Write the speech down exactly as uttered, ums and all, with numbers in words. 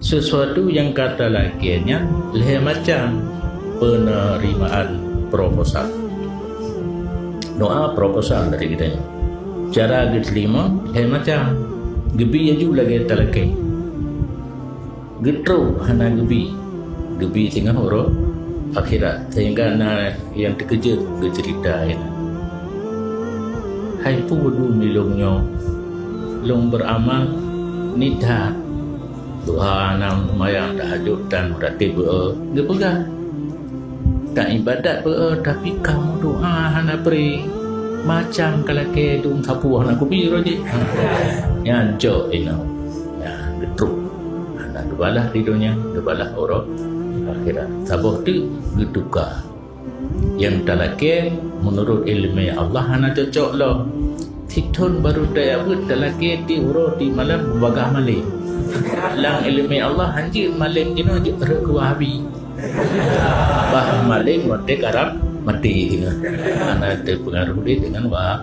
Sesuatu nyang ka talakée nyan lhée macam penerimaan proposal. Doa proposal dari geutanyoe. Cara geuteurimong lhée macam. Geubi laju lagée talakée. Geutrok hana geubi. Geubi singoh uroe akhirat. Sehingga na nyang teukeujot geuceurita inan. Hai peue dum ilong nyoe? Lôn beuramal nita. Tuha hana seumayang tahajud dan meuratéb beu-e geupeugah. Taibadat beu-e tapi kamoe doa hana pri. Macam kalakée dum sapu hana kubi roh jih. Ha. Nyan cok inoe. Ya, geutrok. Hana geubalah di donya, geubalah uroe akhirat. Saboh teuk geutuka. Nyang talakée meunurot iéleumé Allah hana cocok lom. Sithon barô tayabeuet talakée tiep uroe tiep malam beubagaih malém. Lam iéleumé Allah hanjeuet malém jinoe jeuet rhot keu Wahabi. Bah malém watée karab maté singoh. Hana teupeungaruh lé deungon Wah-,